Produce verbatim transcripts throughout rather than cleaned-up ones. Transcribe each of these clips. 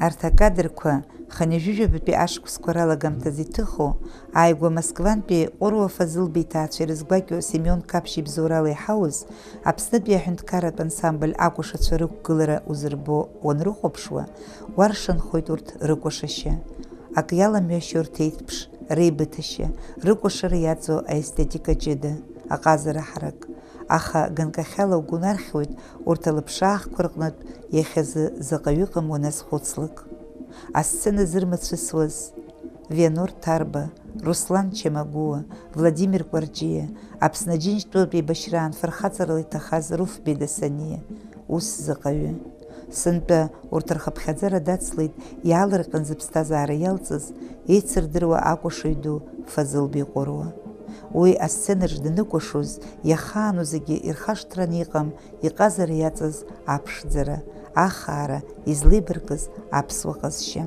Арҭ акадрқәа хынҩажәижәабатәи ашықәсқәа ралагамҭазы иҭыху, ааигәа Москвантәи Ҟәыруа Фазылбеи иҭаацәа ирызгәакьоу Семион Қаԥшь ибзоурала иҳауз, Аԥснытәи аҳәынҭқарратә ансамбль акәашацәа рықәгылара узырбо уанрыхәаԥшуа, уаршанхоит урҭ рыкәашашьа. Ак иаламҩашьо рҭеиҭԥш, реибыҭашьа, рыкәашара иаҵоу аестетика ҷыда, аҟазара ҳарак. Аха ганкахьала угәы унархьуеит урҭ алыԥшаахқәа рҟнытә иахьазы заҟаҩы ыҟам уаназхәыцлак. Асцена зырмацәысуаз Вианор Ҭарба, Руслан Чамагәуа, Владимир Кәарҷиа, Аԥсны Аџьынџьтәылатә еибашьраан фырхаҵарала иҭахаз Руф Бедасаниа, ус заҟаҩы. Сынтәа урҭ рхыԥхьаӡара дацлеит, иаалырҟьан зыԥсҭазаара иалҵыз, еицырдыруа акәашаҩ ду Фазылбеи Ҟәыруа. Уи асценаҿ даныкәашоз, иахаану зегьы ирхашҭраны иҟам, иҟазара иаҵаз аԥшӡара, ахаара, излеибаркыз аԥсуа ҟазшьа.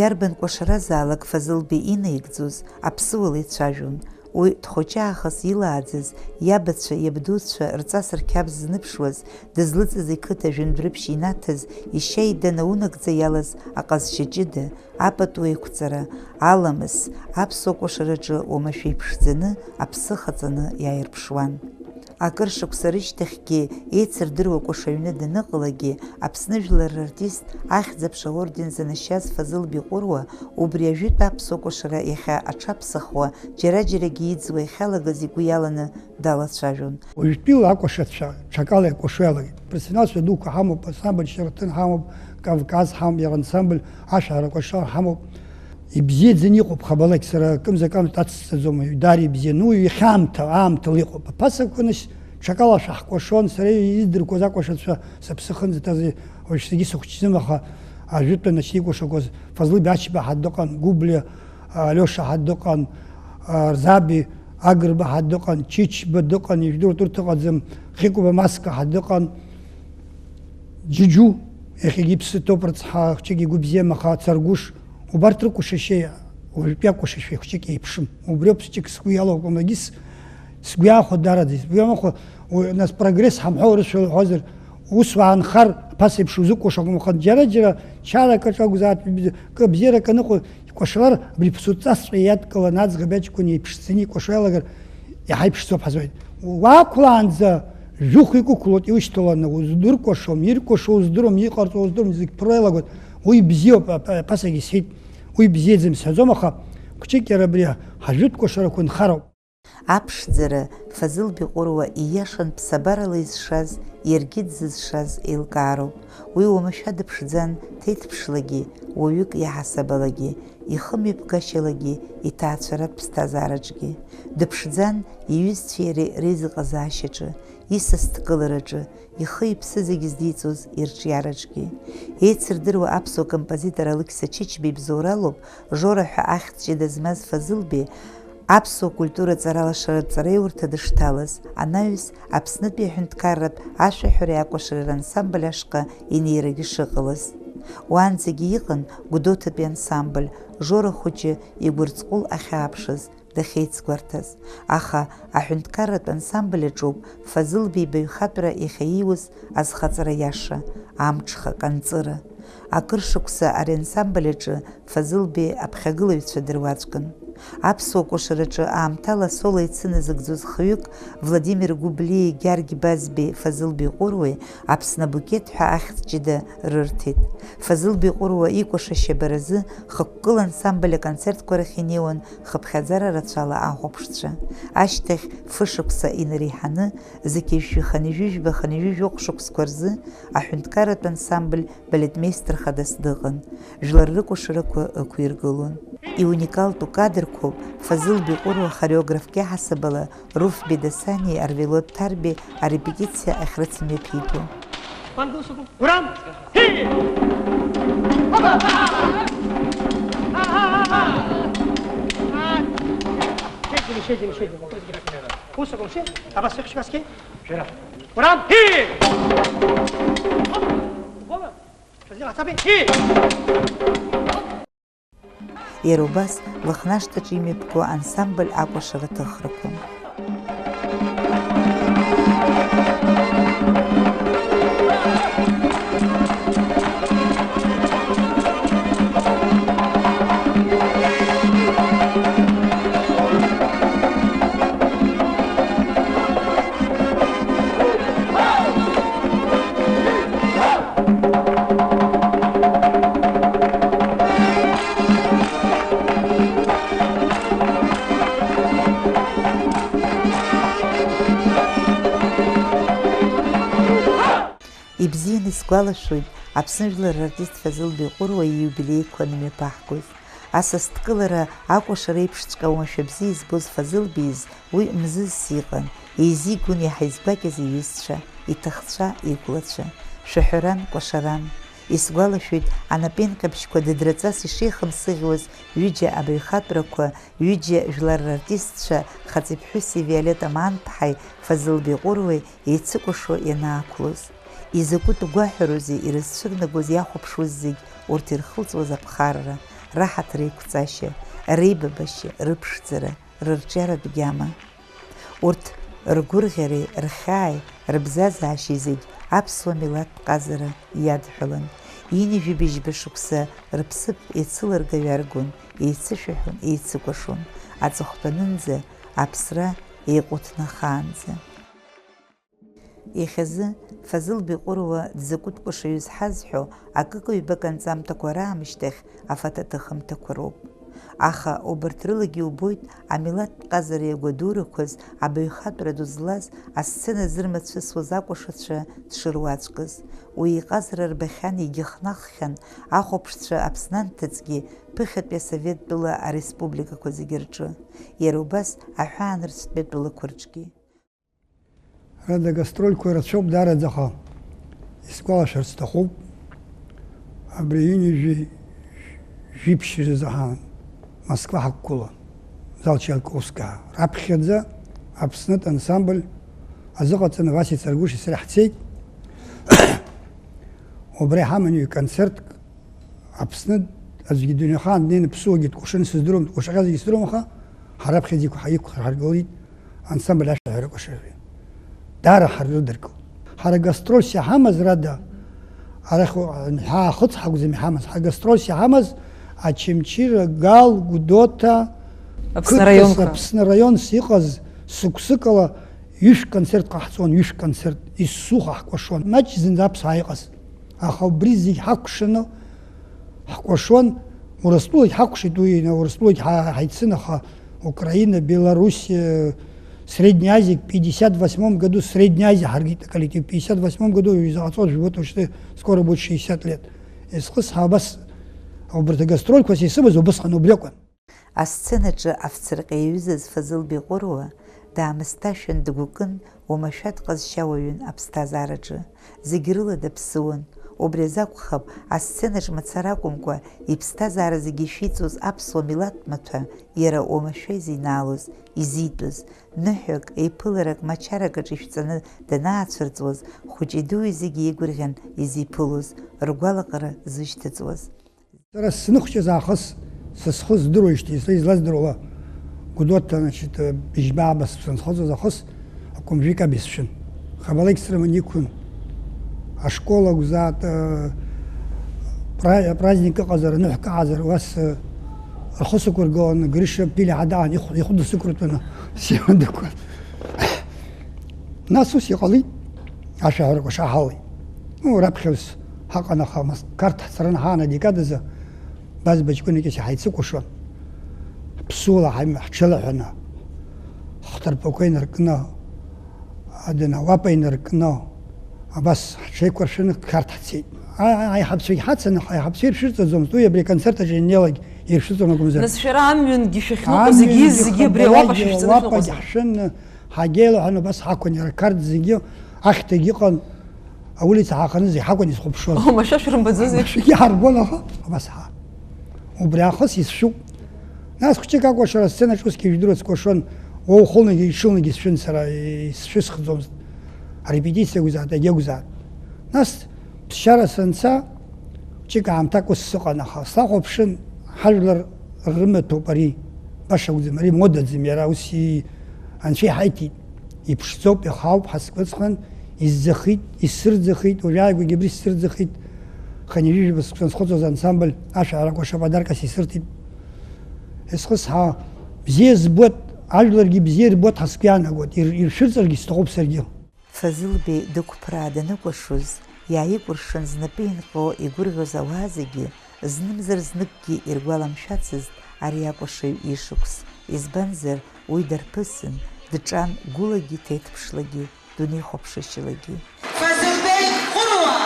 Иарбан кәашаразаалак Фазылбеи инаигӡоз аԥсыуала ицәажәон. Уи дхәыҷы аахыс илааӡаз, иабацәа, иабдуцәа рҵас рқьабз зныԥшуаз, дызлыҵыз иқыҭа жәындәрыԥшь инаҭаз, ишьа ида наунагӡа иалаз аҟазшьа ҷыда, апату еиқәҵара, аламыс, аԥсуа кәашараҿы уамашәа иԥшӡаны, аԥсы хаҵаны иааирԥшуан. Акыр шықәса рышьҭахьгьы еицырдыруа кәашаҩны даныҟалакгьы, Аԥсны жәлар рартист, Ахьӡ-аԥша орден занашьаз Фазылбеи Ҟәыруа убри ажәытә аԥсуа кәашара иахьа аҽаԥсахуа, џьара-џьарагьы иӡуа иахьалагаз игәы иаланы далацәажәон. Уажәтәила акәашацәа ҽакала икәашо иалагеит. Профессионалцәа дуқәа ҳамоуп, ансамбль Шьараҭын ҳамоуп, Кавказ ҳамоуп, иара ансамбль Ашәаҳәара кәашара ҳамоуп. Ибзиаӡаны иҟоуп, хабалак, сара акымза-акамза дацсҵаӡом, даара ибзиан. Уи иахьа аамҭа, аамҭала иҟоуп. Аԥасақәа нахь ҽакала шәаҳкәашон, сара издыркуаз акәашацәа сыԥсы хынӡаҭази, уажә саргьы сыхәҷӡам, аха ажәытәан ачеи икәашақәаз Фазлы Бачба ҳа дыҟан, Гәыблиа Алиоша ҳа дыҟан, Рзаби Агрба ҳа дыҟан, Чычба дыҟан, ижәдыруеит, урҭ ыҟаӡам, Хьыкәба Маска ҳа дыҟан, Џьуџьу, иахьагьы иԥсы ҭоуп, рыцҳа, хәҷык игәы бзиам, аха Царгәыш, убарҭ рыкәашашьеи уажәтәи акәашашьеи хәҷык еиԥшым. Убри ауп хәҷык сгәы иалоуп, егьыс сгәы иаахәо дараӡа избо иамахәа, уи, нас, прогресс ҳамҳәо урысшәала уҳәозар, ус уаанхар, ԥасеиԥш узыкәашо акәым, аха џьара-џьара чарак аҿы акәзаап, кы бзиарак аныҟоу, икәашалар, абри ԥсуҵасҵәҟьа иадкыланы аӡӷаб иаҷкәын еиԥшӡаны икәашо иалагар, иаҳа иԥшӡоуп ҳазҳәеит. Уақәлаанӡа жәохә икәықәлоит, иушьҭаланы, уздыркәашом, иркәашо уздыруам, иҟарҵо уздыруам, зегь ԥыруа иалагоит. Уи бзиоуп, ап-, аԥасагьы исҳәеит, уи бзиаӡам сҳәаӡом, аха хәҷык иара абри ҳажәытә кәашарақәа нхароуп. Аԥшӡара Фазылбеи Ҟәыруа ииашан ԥсабарала изшаз, иаргьы дзызшаз еилкаароуп. Уи уамашәа дыԥшӡан, ҭеиҭԥшлагьы, уаҩык иаҳасабалагьы, ихымҩаԥгашьалагьы, иҭаацәаратә ԥсҭазаараҿгьы. Дыԥшӡан иҩызцәеи иареи реизыҟазаашьаҿы, исасдкылараҿы, ихы-иԥсы зегь здиҵоз ирҿиараҿгьы. Еицырдыруа аԥсуа композитор Алықьса Чычба ибзоуралоуп Жора ҳәа ахьӡ ҷыда змаз Фазылбеи аԥсуа культура ҵаралашаратә ҵараиурҭа дышҭалаз, анаҩс Аԥснытәи аҳәынҭқарратә ашәаҳәареи акәашареи рансамбль ашҟа инеирагьы шыҟалаз. Уаанӡагьы иҟан Гәдоуҭатәи ансамбль, Жора хәыҷы игәырҵҟәыл ахьааԥшыз, дахьеицгәарҭаз, аха аҳәынҭқарратә ансамбль аҿоуп Фазылбеи ибаҩхатәра иахьаиуз азхаҵара иаша, амҽхак, анҵыра. Акыр шықәса ари ансамбль аҿы Фазылбеи аԥхьагылаҩцәа дыруаӡәкын. Аԥсуа кәашараҿы аамҭала асоло еицыназыгӡоз хҩык Владимир Гәыблиеи Гьаргь Базбеи Фазылбеи Ҟәыруеи Аԥсны абукет ҳәа ахьӡ ҷыда рырҭеит. Фазылбеи Ҟәыруа икәашашьа абаразы хықәкыла ансамбль аконцертқәа рахь инеиуан хыԥхьаӡара рацәала ахәаԥшцәа. Ашьҭахь фышықәса инареиҳаны, зқьи жәшәи хынҩажәи жәба-хынҩажәи жәохә шықәсқәа рзы аҳәынҭқарратә ансамбль балетмеистер хадас дыҟан, жәлар рыкәашарақәа ықәиргылон. Иуникалтәу кадрқәоуп Фазылбеи Ҟәыруа хореографк иаҳасабала Руф Бедасани Арвелод Ҭарбеи арепетициа ахьрыцымҩаԥиго. Гурам! Шедин, шедин, шедин. Кусаком ши? Абас ихшгаски? Гурам! Иара убас Лыхнашҭаҿы имҩаԥго ансамбль акәашара ҭыхрақәа. Ибзианы исгәалашәоит Аԥсны жәлар рартист Фазылбеи Ҟәыруа ииубилеиқәа анымҩаԥаҳгоз. Асасдкылара акәашара еиԥшҵәҟьа уамашәа бзиа избоз Фазылбеи изы уи мзызс иҟан, еизигон иаҳа изгәакьаз иҩызцәа, иҭахцәа, игәлацәа. Шәаҳәаран, кәашаран. Исгәалашәоит, анапеинҟьабжьқәа дыдраҵас ишеихымсыӷьуаз ҩыџьа абаҩхатәрақәа, ҩыџьа жәлар рартистцәа, хаҵеи ԥҳәыси Виолетта Маанԥҳаи Фазылбеи Ҟәыруеи еицыкәашо ианаақәлоз. Изакәытә гәаҳәароузеи ирызцәырнагоз иахәаԥшуаз зегь урҭ ирхылҵуаз аԥхарра, раҳаҭыр еиқәҵашьа, реибабашьа, рыԥшӡара, рырҿиаратә гьама. Урҭ ргәырӷьареи, рхьааи, рыбзазаашьеи зегь аԥсуа милаҭтә ҟазара иадҳәалан. Ҩынҩажәи быжьба шықәса рыԥсыԥ еицыларга-ҩаргон, еицышәаҳәон, еицыкәашон, аҵыхәтәанынӡа, аԥсра еиҟәыҭнахаанӡа. Иахьазы Фазылбеи Ҟәыруа дзакәытә кәашаҩыз ҳазҳәо, акык-ҩбак анҵамҭақәа раамышьҭахь афатә аҭыхымҭақәа роуп. Аха убарҭ рылагьы иубоит амилаҭтә ҟазара иагәадурақәаз, абаҩхатәра ду злаз, асцена зырмацәысуаз акәашацәа дшыруаӡәкыз. Уи иҟазара рбахьан, егьыхнаххьан, ахәаԥшцәа Аԥсны анҭыҵгьы, ԥыхьатәи асовет тәыла ареспубликақәа зегьы рҿы, иара убас аҳәаанырцәтәи атәылақәа рҿгьы. Ара агастрольқәа рацәоуп даараӡаха, исгәалашәарц сҭахуп, абри ҩынҩажәи жәиԥшь рзы ҳан Москва ҳақәгылан, зал Чайковскиаа раԥхьаӡа Аԥснытә ансамбль азыҟаҵаны Васиа Царгәыши сареи ҳцеит. Убра иҳаман ҩ-концертк. Аԥсны аӡәгьы дунеихаан днеины ԥсуагьы дкәашаны сыздыруам, дкәашахьазгьы сыздыруам, аха ҳара аԥхьаӡа иқәҳа-, иқәҳаргылеит ансамбль ашәаҳәара кәашаҩы. Даара ҳаррыдыркылт. Ҳара гастрольс иҳамаз рада, арахь ҳа-, ахыц ҳакәӡам иҳамаз. Ҳара гастрольс иҳамаз Очамчыра, Гал, Гәдоуҭа, Аԥсны қырҭас, раионқәа. Аԥсны араионс иҟаз сықәсыкала ҩышә концерт ҟаҳҵон, ҩышә концерт, иссуха ҳкәашон. Маҷ зынӡа аԥсуаа иҟаз. Аха убри зегь ҳакәшаны ҳкәашон, Урыстәылагь ҳакәшеит, уи Урыстәылагь ҳа-, ҳаицын, аха Украина, Беларусь, э, Средняя Азиа, пятьдесят восьмом году Средняя Азиа ҳаргеит аколлектив, пятьдесят восьмом году, изаҟаҵо жәбоит, уажәшьҭа скоро будет шестьдесят лет. Есхыс ҳа абас, убарҭ агастрольқәа са исымаз убысҟан убри акәын. Асценаҿы афцырҟьа иаҩызаз Фазылбеи Ҟәыруа даамысҭашәан дгәыкын, уамашәа дҟазшьа уаҩын аԥсҭазаараҿы. Зегь рыла даԥсыуан. Убри азы акәхап, асценаҿ мацара акәымкәа, иԥсҭазаара зегьы ишәиҵоз аԥсуа милаҭ маҭәа иара уамашәа изинаалоз, изитәыз. Ныҳәак, еиԥыларак, мачарак аҿы ишәҵаны данаацәырҵуаз, хәыҷи дуи зегьы еигәырӷьан изиԥылоз, ргәалаҟара зышьҭыҵуаз. Сара сныхәҷаз аахыс, са схы здыруеижьҭеи, сара излаздыруала, Гәдоуҭа, значит, быжьба аба санхыҵуаз аахыс, акәымжәы икаби сшәын. Хабалеқь срыман иқәын. Ашкол акәзаат, пра-, праздник ыҟазар, ныҳәк ыҟазар, уас, Рхы сықәыргыланы, Гриша Пилиа ҳадаан ихә-, ихәда сықәртәаны сиуандақәа. Нас ус иҟалеит, ашәаҳәарақәа шаҳауеит. Ну, раԥхьа ус ҳаҟан, аха мас-, Қарҭ ҳцараны ҳаан адекадазы, Базба ҷкәынакьас иҳаицыкәашон. Ҳаԥсуала ҳаим-, ҳҽеилаҳәаны, ҳҭырԥақәа инаркны, Адын ауапа инаркны, абас ҳҽеиқәыршәаны Қарҭ ҳцеит. А-, а-, аиҳабацәагьы ҳацын, аха аиҳабацәа иршәырҵаӡомызт, уи абри аконцерт аҿы ианнеилак иршәырҵон акәымзар. Нас шәара амҩангьы шәахьныҟәо зегьы, амҩангьы зегьы абри ауапа хадбалагьы шәышәҵаны уапагьы шәныҟәозар? Ҳшәын, ҳагьеилаҳәан, убас ҳақәын, иара Қарҭ зегьы ахьҭагь ыҟан, аулица ҳааханы зегь ҳакәын изхәаԥшуаз. Ома, шәа шәрымбаӡозеи? Шәгьы ҳарбон, аха абас ҳа. Убри аахыс исшәуп. Нас хәҷык акәашара асценаҿ усгьы ижәдыруа скәашон, уа ухылнагьы, иҽылнагьы сшәын сара, исшәысхӡомызт. Арепетициа акәзаат, егьакәзаат. Нас ԥсшьара санца, хәҷык аамҭак ус сыҟан, аха слахәаԥшын, ҳажәлар рымаҭәоуп ари, баша акәӡам, ари модаӡам, иара ус и-, анцәа иҳаиҭеит. Иԥшӡоуп, ихаауп ҳәа сгәаҵхан, исӡахит, исырӡахит, уажәааигәагьы абри сырӡахит. Хынҩажәижәаба сықәса схыҵуаз ансамбль ашәаҳәарақәа шападаркас исырҭеит. Есхысҳа, бзиа збот, ажәларгьы бзиа ирбот ҳәа сгәы иаанагот, ир-, иршәырҵаргьы сҭахуп саргьы. Фазылбеи дықәԥраа даныкәашоз, иааикәыршан знапы инҟьо игәырӷьоз ауаа зегьы, знымзар зныкгьы иргәаламшәацызт ари акәашаҩ ишықәс, избанзар, уи дарԥысын, дҿан гәылагьы ҭеҭԥшлагьы, дунеихәаԥшышьалагьы. Фазылбеи Ҟәыруа!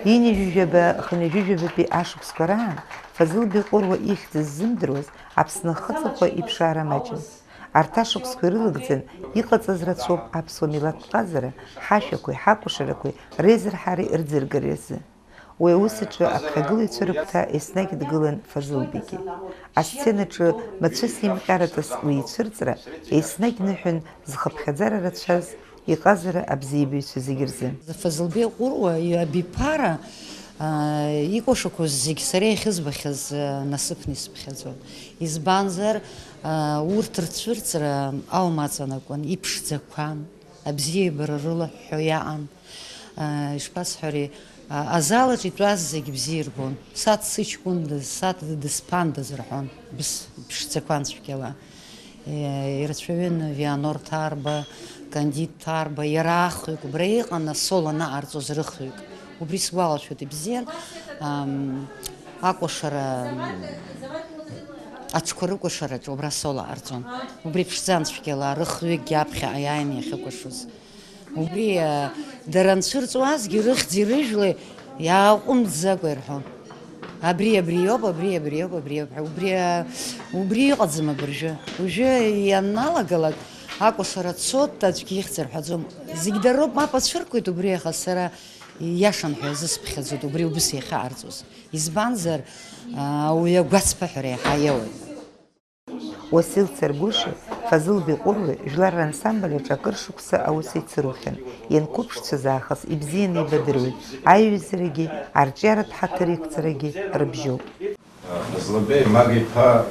Ҩынҩажәижәаба, хынҩажәижәабатәи ашықәсқәа раан Фазылбеи Ҟәыруа ихьӡ ззымдыруаз Аԥсны ахаҵақәа иԥшаара маҷын. Арҭ ашықәсқәа ирылагӡан иҟаҵаз рацәоуп аԥсуа милаҭтә ҟазара ҳашәақәеи ҳакәашарақәеи реизырҳареи рӡыргареи рзы. Уи аус аҿы аԥхьагылаҩцәа рыгәҭа еснагь дгылан Фазылбегьы. Асценаҿы мацәыс имҟьаратәыс уи ицәырҵра еснагь ныҳәан зхыԥхьаӡара рацәаз иҟазара абзиабаҩцәа зегьы рзы. Фазылбеи Ҟәыруа иабиԥара, аа, икәашақәоз зегь сара иахьызбахьаз, аа, насыԥны исыԥхьаӡон. Избанзар, аа, урҭ рцәырҵра аума аҵанакуан, иԥшӡақәан. Абзиабара рылыҳәҳәо иаан, аа, ишԥасҳәари, а-, азал аҿы итәаз зегь бзиа ирбон. Саҭ сыҷкәындаз, Саҭ дысԥандаз рҳәон, быс-, ԥшӡақәан цәгьала. Е, ирацәаҩын Вианор Ҭарба, Кандид Ҭарба, иара ахҩык, убра иҟан асоло анаҟарҵоз рыхҩык. Убри сгәалашәоит ибзиан, ам, акәашара, ам, аҽқәа рыкәашараҿы убра соло ҟарҵон. Убри ԥшӡан цәгьала, рыхҩыкгьы аԥхьаҟа иааины иахьыкәашоз. Убри, а, дара анцәырҵуазгьы, рыхьӡи рыжәлеи иааҟәымҵӡакәа ирҳәон. Абри, абри иоуп, абри, абри иоуп, абри иоуп ҳәа. Убри, а, убри иҟаӡам абыржәы. Уажәы ианалагалак, акәашара цот, аӡәгьы ихьӡ рҳәаӡом. Зегь дароуп, мап ацәыркуеит убри, аха сара ииашан ҳәа иазысԥхьаӡоит убри убыс иахьаҟарҵоз. Избанзар, а, уи агәацԥыҳәара иаҳа иоуеит. Уасил Царгәыши Фазылбеи Ҟәыруеи жәлар рансамбль аҿы акыр шықәса аус еицырухьан, ианқәыԥшцәаз аахыс ибзианы еибадыруеит, аиҩызарагьы, арҿиаратә ҳаҭыр иқәҵарагьы рыбжьоуп. Фазылбеи Мага-иԥа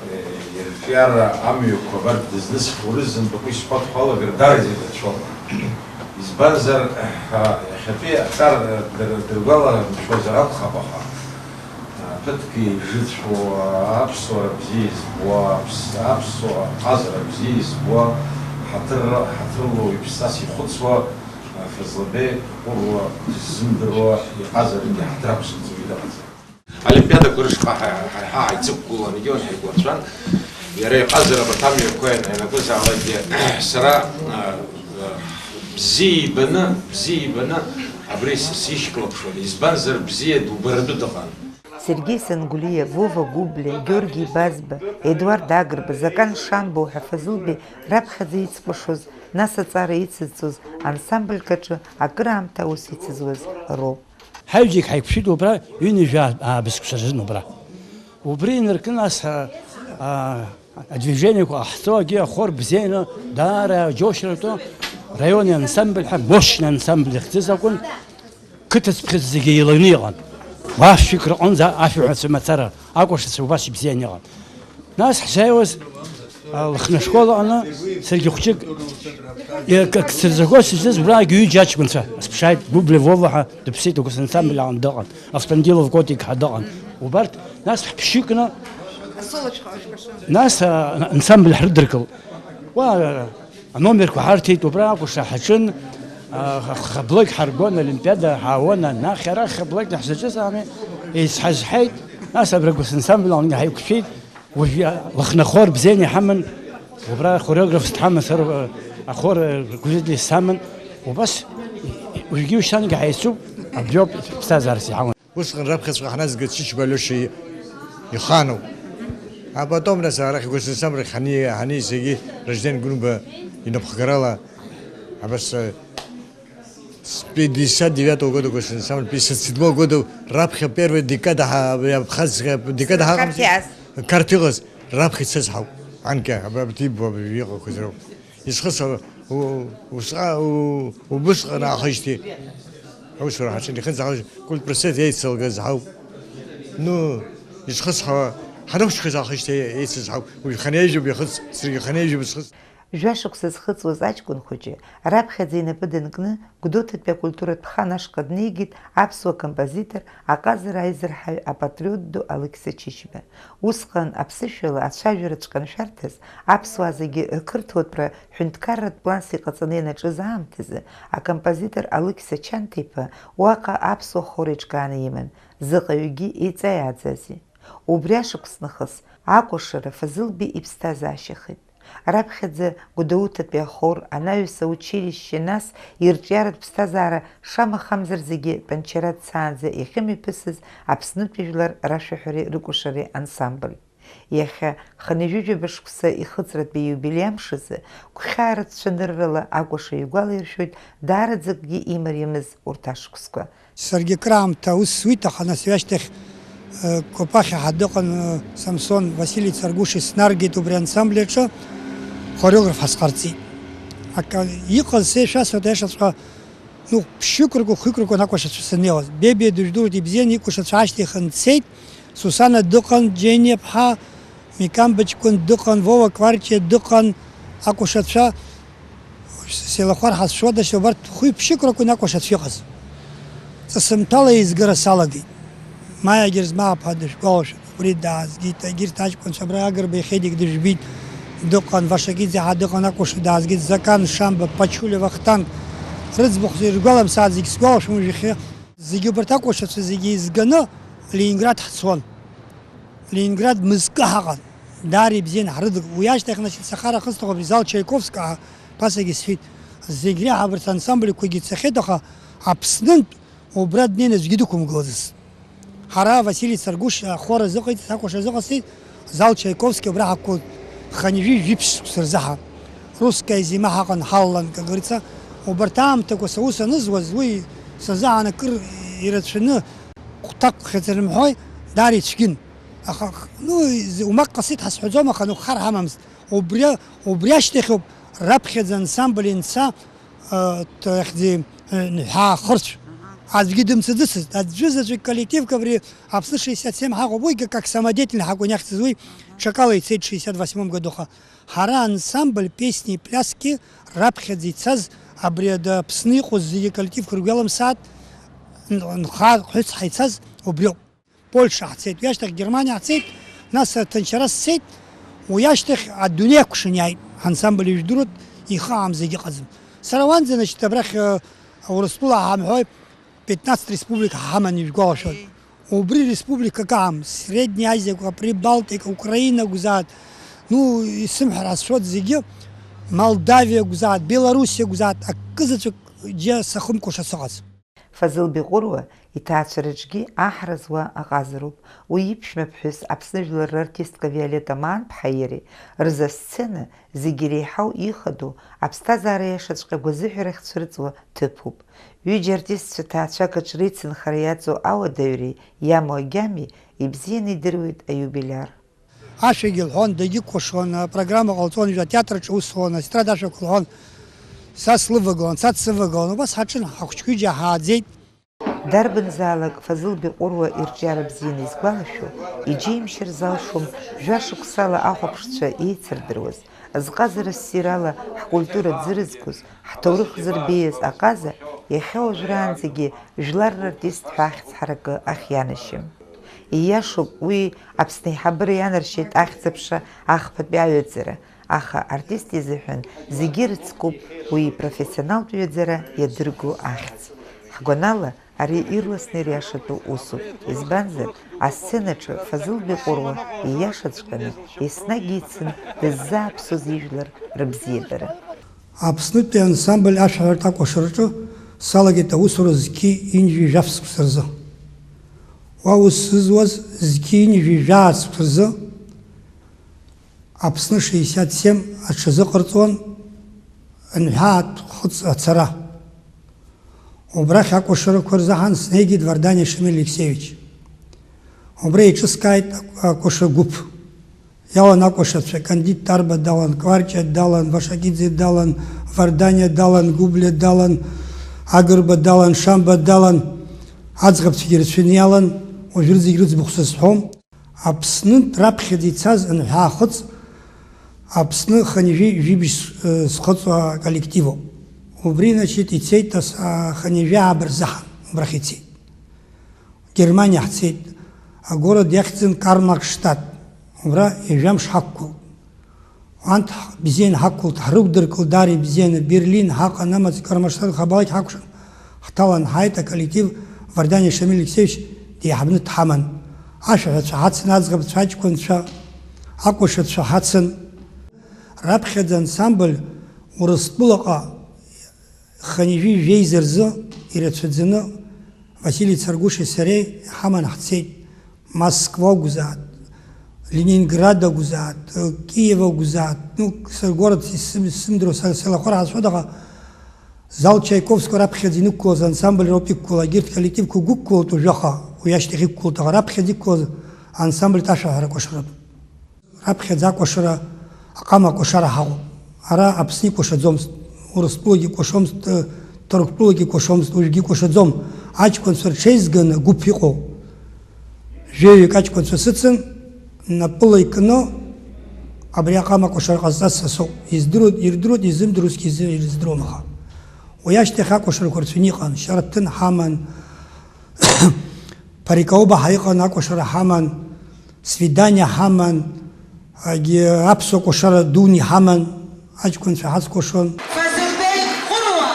ирҿиара амҩақәа абарҭ дызнысхьоу рызынтәык уи сҳәатәхәалагар дараӡа ирацәоуп. Избанзар, иахьатәи аҿар дыр-, дыргәаламшәозар акәхап, аха, ԥыҭк еижыцәоу, аԥсуара бзиа избо, аԥс-, аԥсуа ҟазара бзиа избо, ҳаҭыр-, ҳаҭырла уаҩԥсас ихәыцуа, Фазылбеи Ҟәыруа дыззымдыруа иҟазарагьы ҳаҭыр ақәзымҵо уаҩ дыҟаӡам. Олимпиадақәа рышҟа ҳа-, ҳа-, ҳа-, ҳаицықәгылан, егьиуан ҳаигәлацәан. Иара иҟазара абарҭ амҩақәа ианакәызаалакгьы, сара, а, а, бзиа ибаны, бзиа ибаны, абри с-, сишьклаԥшуан, избанзар, бзиа дубаратәы дыҟан. Сергеи Сангәлиа, Вова Гәыблиа, Георги Базба, Едуард Агрба, Закан Шамбоу ҳәа Фазылбеи раԥхьаӡа ицкәашоз, нас аҵара ицызҵоз, ансамбльк аҿы акыраамҭа аус ицызуаз роуп. Ҳаҩ зегь ҳаиқәшәеит убра, ҩынҩажәа аабысҭқәа рзын убра. Убри инаркны ас, а, а, адвижениеқәа ҟаҳҵо, акгьы ахор бзианы, даара џьоушьартәы, раиони ансамбль ҳәа, мощный ансамбль ихьӡыз акәын, қыҭацәа зегьы еиланы иҟан. Уа шәҩык рҟынӡа ашәаҳәацәа мацара, акәашацәа убас ибзианы иҟан. Нас ҳзааиуаз, а, Лыхны ашкол аҟны саргьы хәҷык, и-, к-, к-, сырзаго сыжьыз, убраагьы ҩыџьа аҷкәынцәа, сԥшааит, Гәыбле Вова ҳәа дыԥсит, убас ансамбль аҟны дыҟан, Аспандилов Котик ҳәа дыҟан. Убарҭ, нас ҳԥшьыкны, нас, а, ансамбль ҳрыдыркылт. Уа, а, Аномерқәа ҳарҭеит, убра акәашара ҳаҿын, а, х-, хаблагь ҳаргон, олимпиада ҳаауан, анахь арахь хаблагь ҳзаҿыз ами, еизҳазҳаит, нас абра гәыс ансамбль аҟны ҳаиқәшәеит, уажә иа-, Лыхны ахор бзианы иҳаман, убра хореографс дҳаман, сара, а, ахор, а, руководитель саман, убас уажәгьы ушьҭангьы ҳаицуп, абриоуп ԥсҭазаарас иҳаман. Усҟан раԥхьаҵәҟьа ҳназгеит Чычба Алиоша ихану. А потом, нас, арахь госансамбль ҳани-, ҳанеизгьы Ражден Гәынба инапхгарала, абас, э, с пятьдесят девятого года госансамбль, пятьдесят седьмого года раԥхьа первая декада ҳа-, абри абхазская декада ҳаҟамзи. Қарҭ иҟаз. Қарҭ иҟаз, раԥхьа ицаз ҳауп. Анкьа, аб-, аб-, аб-, иҟақәаз роуп. Исхысҳәаауа, у-, усҟа-, у-, убысҟан аахижьҭеи аусура ҳаҿын, ихыҵ-, культпросвет еицалгаз ҳауп. Ну, исхысҳәаауа, ҳанахәыҷқәаз аахижьҭеи еицыз ҳауп. Уажә хынҩажәоуп ихыҵ, саргьы хынҩажәоуп исхыҵ. Жәа шықәса зхыҵуаз аҷкәын хәыҷы раԥхьаӡа инапы данкны, Гәдоуҭатәи акультуратә хан ашҟа днеигеит аԥсуа композитор, аҟазара аизырҳаҩ, апатриот ду Алықьса Чычба. Усҟан аԥсышәала ацәажәараҵәҟьа аншәарҭаз, аԥсуаа зегьы рқырҭуатәра ҳәынҭқарратә планс иҟаҵаны ианаҿыз аамҭазы, акомпозитор Алықьса Чанҭа-иԥа уаҟа аԥсуа хор еиҿкааны иман, заҟаҩгьы еиҵаиааӡази! Убри ашықәс нахыс акәашара Фазылбеи иԥсҭазаашьахеит. Раԥхьаӡа Гәдоуҭатәи ахор, анаҩс аучилишьче, нас ирҿиаратә ԥсҭазаара шамахамзар зегьы Тәанчара дцаанӡа иахьымҩаԥысыз Аԥснытәи жәлар рашәаҳәареи рыкәашареи ансамбль. Иахьа, хынҩажәижәаба шықәса ихыҵратәи ииубилеи амшазы, гәхьааратә цәаныррала акәаша игәалаиршәоит даараӡа акгьы имариамыз урҭ ашықәсқәа. Саргьы краамҭа аус суит, аха нас ҩашьҭахь, э, Кәапахьа ҳа дыҟан, э, Самсон Васили Царгәыши снаргеит убри ансамбль аҿы, хореограф ҳасҟарҵеит. Акы иҟаз сеишәасҳәоит, аиашаҵәҟьа, ну, ԥшьҩык ргәы, хәҩык ргәы акәашацәа саннеиуаз. Бебиа дыжәдыруеит, ибзиан, икәашацәа аашьҭихын дцеит, Сусана дыҟан, Џьениа ԥҳа, Микамба ҷкәын дыҟан, Вова Кварчиа дыҟан, акәашацәа. Сеилахәар ҳазшода, убарҭ хәҩы-ԥшьҩык ракәын акәашацәа иҟаз. Ҵысымҭәала еизгара салагеит. Маиа Герзмааԥҳа дышәгәалашәоит, убри даазгеит, егьырҭ аҷкәынцәа, абра Агрба Хедик дыжәбеит, дыҟан, Вашакиӡе ҳа дыҟан, акәаша даазгеит, Закан Шамба, Пачулиа Вахтанг, рыӡбахә иргәаламсааит, зегь сгәалашәом уажәахьы. Зегьы убарҭ акәашацәа зегьы еизганы Ленинград ҳцон. Ленинград мызкы ҳаҟан, даара ибзиан ҳрыдык. Уи ашьҭахь, значит, сахара ахысҭаху абри зал Чайковски ҳәа ԥасагьы сҳәеит. Зегь реиҳа абарҭ ансамбльқәагьы цахьеит, аха Аԥснынтә убра днеины аӡәгьы дықәымгылаӡацт. Ҳара Васили Царгәышь ахор азыҟаиҵеит, акәашара азыҟасҵеит, зал Чайковски абра ҳақәгылт хынҩажәи жәиԥшь шықәса рзы ҳа. Русская зима ҳаҟан ҳалалан, как говорится, убарҭ аамҭақәа са ус анызуаз, уи сазаан акыр ирацәаны, хәҭак хьаҵыр рымҳәои, даара ицәгьын. Аха, ну, умак ҟасҵеит ҳасҳәаӡом, аха, ну, хар ҳамамызт. Убри, убри ашьҭахьоуп раԥхьаӡа ансамбль ианца, э, т-, ахьӡи, э, ҳәаа хырцә. Аӡәгьы дымцаӡыцызт. Аӡәы заҵәык коллективк абри Аԥсны шестьдесят семь ҳаҟоуп, уигьы как самодеятельный ҳакәын иахьӡыз, уи ҽакала ицеит шестьдесят восьмом году, аха ҳара ансамбль песни и пляски раԥхьаӡа ицаз абри ада Аԥсны иҟоу зегьы коллективқәа ргәы иалымсааит, н-, нхаа хәыцҳа ицаз убриоуп. Польша ҳцеит, уи ашьҭахь Германиа ҳцеит, нас аҭынчара сцеит, уи ашьҭахь адунеи акәшан иааит, ҳансамбль ижәдыруеит, ихаам зегьы ыҟаӡам. Сара уанӡа, значит, абрахь, э, Урыстәыла ҳамҳәои, пятнадцать республика ҳаман ижәгәалашәоит. Убри республикак аам, Средняя Азиа, Прибалтика, Украина акәзааит, ну, исымҳәар ҳазшоит зегьы, Молдавиа акәзааит, Белоруссиа акәзааит, акы заҵәык џьа сахымкәаша сыҟаӡам. Фазыл Биҟәыруа иҭаацәа рыҿгьы аҳра зуа аҟазароуп. Уи иԥшәма ԥҳәыс, Аԥсны жәлар рартистка Виолетта Маанԥҳа иареи рзы асцена зегьы иреиҳау ихадоу, аԥсҭазаара иашаҵәҟьа гәазыҳәарахь цәырҵуа ҭыԥуп. Ҩыџьа артистцәа ҭаацәак аҿы реицынхара иаҵоу ауадаҩреи иамоу агьами ибзианы идыруеит аиубилиар. Ашәагьы лҳәон, дагьыкәашон, апрограмма ҟалҵон, жәа атеатр аҿы аус луан, аестрада ашәақәа лҳәон. Са слывагылан, са дсывагылан, убас ҳаҿын, ҳахәыҷқәа ҩыџьа ҳааӡеит. Дарбанзаалак Фазыл Биҟәыруа ирҿиара бзианы изгәалашәо, иџьеимшьар залшом жәа шықәсала ахәаԥшцәа еицырдыруаз, зҟазара ссирала ҳкультура дзырызкуз, ҳҭоурых зырбеиаз аҟаза, иахьа уажәраанӡагьы жәлар рартист ҳәа ахьӡ ҳаракы ахьианашьым. Ииашоуп, уи Аԥсны аиҳабыра ианаршьеит ахьӡ-аԥша ахԥатәи аҩаӡара, аха артист изыҳәан зегьы ирыцкуп уи ипрофессионалтә ҩаӡара иадырго ахьӡ. Ҳгәанала, ари ирласны ириашатәу усуп, избанзар, асценаҿы Фазыл Биҟәыруа ииашаҵәҟьаны еснагь ицын дыззааԥсоз ижәлар рыбзиабара. Аԥснытәи ансамбль ашәаҳәаратә акәашараҿы салагеит аусура зқьи ҩынҩажәи жәаф шықәса рзы. Уа ус зызуаз зқьи ҩынҩажәи жәаа шықәса рзы Аԥсны шестьдесят семь аҽазыҟарҵон анҳәаатә хыҵ ацара. Убрахь акәашарақәа рзаҳан снеигеит Варданиа Шамиль Алексеевич. Убра еиҿыскааит акәаша гәыԥ. Иалан акәашацәа, Кандид Тарба далан, Кварчиа далан, Вашакиӡе далан, Варданиа далан, Гәыблиа далан, Агрба далан, Шамба далан, аӡӷабцәагьы рацәаны иалан, уажә рызегь рыӡбахә сызҳәом. Аԥснынтә раԥхьаӡа ицаз анҳәа ахыҵ, Аԥсны хынҩажәи жәибжь, э, зхыҵуа аколлективуп. Убри, значит, ицеит ас-, а, хынҩажәи ааба рзаҳан, убрахь ицеит. Германиа ҳцеит, агород иахьӡын Карл-Маркс-Штадт, убра ҩажәа мш ҳақәгылт. Анҭ ҳ-, бзианы ҳақәгылт, ҳрықәдыркылт даара ибзианы, Берлин ҳаҟан, амаҵ Кармаштадт хабалақь ҳакәшан, ҳҭалан ҳааит, аколлектив Варданиа Шамиль Алексеевич деиҳабны дҳаман. Ашәаҳәацәа ҳацын, аӡӷабцәа, аҷкәынцәа, акәашацәа ҳацын. Раԥхьаӡа ансамбль Урыстәылаҟа хынҩажәи жәеиза рзы ирацәаӡаны Васили Царгәыши сареи ҳаман ҳцеит. Москва акәзааит, Ленинград акәзааит, Киев акәзааит, ну, саргәараҭ исым-, исымдыруа са, сеилахәар ҳазшоит, аха зал Чайковского раԥхьаӡа инықәлоз ансамбль роуп иқәгылоу, егьырҭ коллективқәа гәықәгылоуп уажәы, аха уи ашьҭахь иқәгылоуп, аха раԥхьаӡа иқәлоз ансамбльтә ашәаҳәара кәашароуп. Раԥхьаӡа акәашара, аҟама акәашара ҳаҟоуп. Ара Аԥсны икәашаӡомызт, Урыстәылагьы икәашомызт, э, Ҭырқәтәылагьы икәашомызт, уажәгьы икәашаӡом. Аҷкәынцәа рҽеизганы гәыԥ иҟоу, жәаҩык аҷкәынцәа сыцын, напыла икны, абри аҟама акәашара ҟазҵаз са соуп. Издыруа, ирдыруеит, изымдыруа усгьы изы-, ирыздыруам аха. Уи ашьҭахь акәашарақәа рацәаны иҟан, Шьараҭын ҳаман, Парикаубаҳа иҟан, акәашара ҳаман, Свидание ҳаман, агьи аԥсуа кәашара дуны иҳаман, аҷкәынцәа ҳацкәашон. Фазылбеи Ҟәыруа.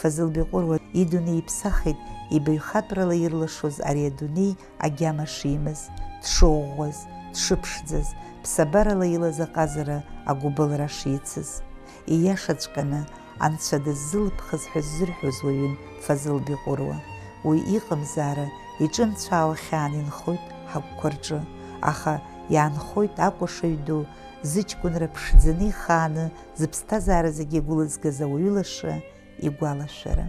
Фазылбеи Ҟәыруа идунеи иԥсахит, ибаҩхатәрала ирлашоз ари адунеи агьама шимаз, дшыӷәӷәаз, дшыԥшӡаз, ԥсабарала илаз аҟазара агәыбылра шицыз. Ииашаҵәҟьаны, Анцәа дыззылыԥхаз ҳәа ззырҳәоз уаҩын Фазылбеи Ҟәыруа. Уи иҟамзаара иҿымцәаауа хьаан инхоит ҳагәқәа рҿы, аха иаанхоит акәашаҩ ду, зыҷкәынра ԥшӡаны ихааны, зыԥсҭазаара зегьы игәылызгаз ауаҩы лаша игәалашәара.